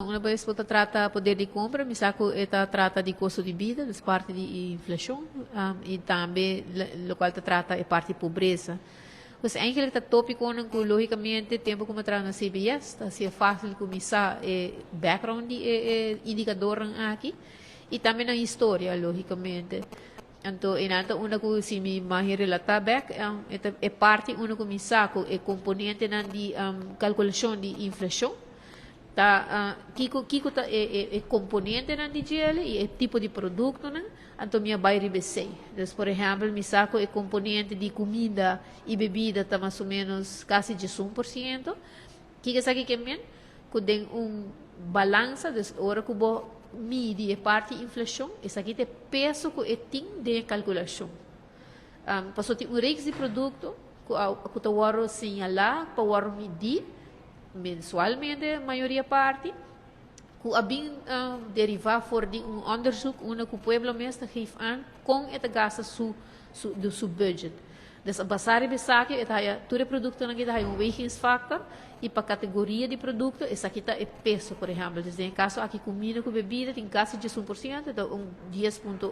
Una bes bo ta trata poder di compra, mi sa cu e ta trata di costo di bida, dus parti di inflacion, y tambe locual ta trata e parti pobreza. Pues eigenlijk ta topiconan cu logicamente tempo cu mi a traha na CBS ta hacia facil cu mi sa e background di e indicadornan aki y tambe nan historia logicamente. Anto e nan ta unda cu si mi mahi relata bek e ta e parti unda cu mi sa cu e componentenan di calculacion di inflacion ta kico kico ta e e componentenan di djele y e tipo di productonan, anto mi a bay riba esey. Dus por ehempel mi sa cu e componente di cuminda y bebida ta mas o menos casi 11%. Kico esaki ke men? Cu den un balansa, dus ora cu bo midi e parti inflacion, esaki ta e peso cu e tin den e calculacion. Pasobra tin un reeks di producto cu a cu ta wordo señala pa wordo midi mensualmente mayoria parti, cu a bin deriva for di un onderzoek unda cu pueblo mes ta geef aan con e ta gasta su su su budget. Dus a basa riba esaki e ta haya tur e productonan aki ta haya un wegingsfactor y pa categoria di producto esaki ta e peso por ehempel. Dus den e caso aki comida cu bebida tin casi 11%, ta un dies punto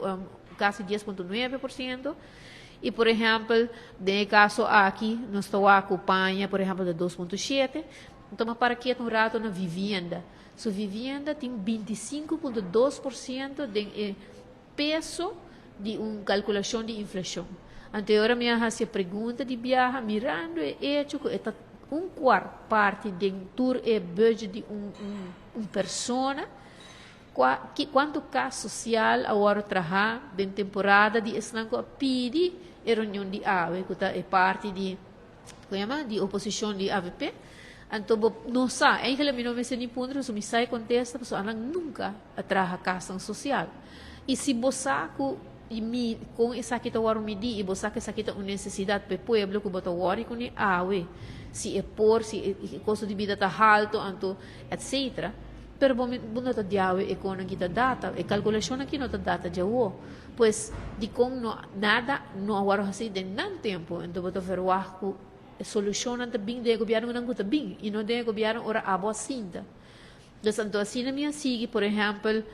casi 10.9%. Y por ehempel den e caso aki nos ta wak cu paña por ehempel ta 2.7. Nos tuma para ketu un rato na vivienda. Su vivienda tin 25.2% den e peso di un calculacion di inflacion. Anto e ora mi a haci e pregunta di biaha mirando e hecho cu e ta un cuart parti den tur e budget di un un persona, cua ki cuanto cas social a worde traha den temporada di esnan cu a pidi e reunion di awe cu ta e parti di con yama di oposicion di avp. Anto bo no sa, eigenlijk mi no mester ni puntra pasobra mi sa e contesta pasobra anan nunca a traha casnan social. Y si bo sa cu mi con esaki ta worde midi y bo sa cu esaki ta un necesidad pa e pueblo cu bo ta worry cune awe, si e por, si e costo di bida ta halto anto etcetera. Pero bo bo no ta diawe e conan ki ta data, e calculacionnan ki no ta data djawo. Pues dicon no nada no a worde haci den nan tempo? Enton bo ta verwagt cu e solucionnan ta bin den e gobiernonan cu ta bin y no den e gobierno ora abo a sinta. Dus anto asina mi a sigui, por ehempel,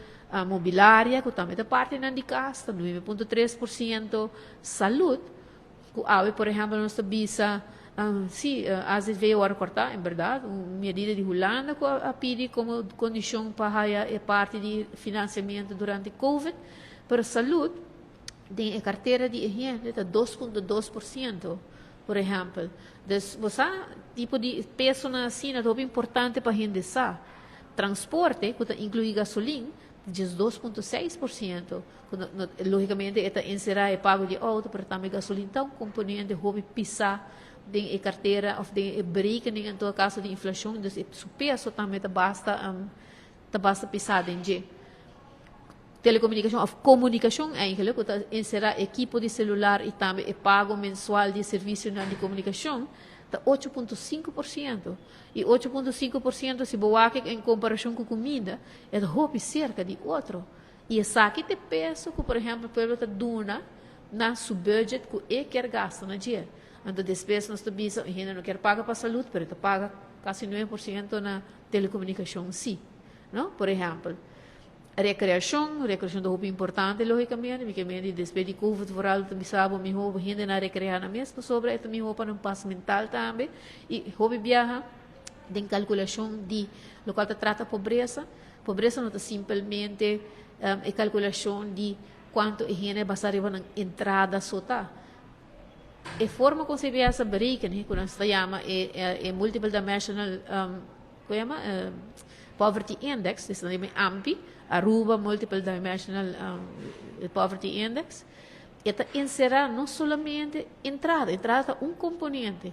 mobilaria cu tambe ta partinan di cas ta 9.3%, salud cu awe por ehempel nos ta bisa si azv a worde corta, en berdad un medida di Hulanda cu a pidi como condicion pa haya e parti di financiamento durante covid, pero salud den e cartera di e hende ta 2.2%, por ehempel. Dus bo sa tipo di pesonan asina ta hopi importante pa hende sa. Transporte, cu ta inclui gasolin, ta 12.6%, cu no, no, logicamente e ta encera e pago di auto, pero tambe gasolin ta un componente hopi pisa den e cartera of den e berekening en todo caso di inflacion, dus e su peso tambe ta basta, ta basta pisa den dje. Telecomunicacion of comunicacion eigenlijk, cu ta encera ekipo di celular y tambe e pago mensual di e servicionan di comunicacion, ta 8.5%. Y 8.5% si bo wak en comparacion cu cuminda, e ta hopi cerca di otro. Y esaki ta e peso cu por ehempel pueblo ta duna na su budget cu e kier gasta na dje. Anto despues nos ta bisa, un hende no kier paga pa salud, pero e ta paga casi 9% na telecomunicacion si. No? Por ehempel. Recreacion, recreacion ta hopi importante logicamente, mi ke meen di despues di covid vooral ta bisa bo miho hende na recrea nan mes pasobra e ta miho pa nan pas mental tambe y hopi biaha den calculacion di locual ta trata pobresa, pobresa no ta simpelmente e calculacion di cuanto e hende basa riba nan entrada so ta. E forma con CBS a bereken, cu nan ta yama e multiple dimensional Ku yama Poverty Index, esnan di AMPI, Aruba Multiple Dimensional Poverty Index, e ta enserá no solamente entrada, entrada ta un komponente,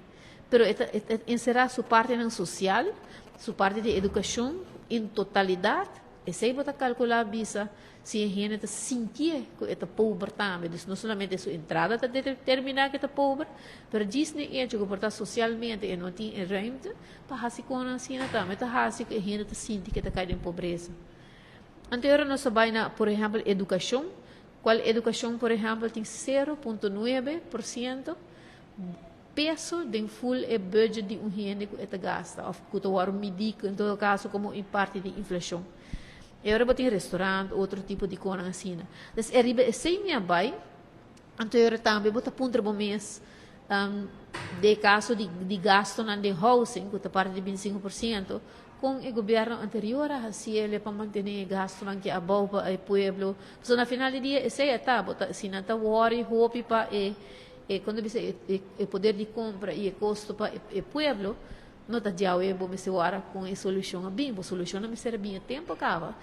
pero e ta enserá su partinan sosial, su parti di edukashon en totalidat. Esei bo ta kalkulá bisa si e hende ta sintié ku e ta pober tambe. Dus no solamente su entrada ta determiná ku e ta pober, pero djis n'e echo ku por ta sosialmente e no tin e ruimte pa hasi konan asina tambe ta hasi ku e hende ta sinti ku e ta kai den pobresa. Anto e ora nos ta bai na, por ehèmpel, edukashon, kual edukashon, por ehèmpel, tin 0.9% Peso den full e budget di un hende ku e ta gasta òf ku ta wòrdu midí en todo kaso komo un parti di inflashon. I ora bo tin restaurant, otro tipo di kosnan asina. Dus e riba esei mi a bai, anto ora tambe bo ta puntra bo mes den kaso di gastonan di housing, ku ta parti di 25%, kon e gobièrnu anterior a hasi pa mantené gastonan ku abou pa e pueblo. So na final di dia esei ta, bo ta si nan ta worry hopi pa e kuando bisa e poder di kompra i e kosto pa e pueblo, no ta djawe bo mester wara ku e solushon a bin, e solushon mester bin tempu kaba.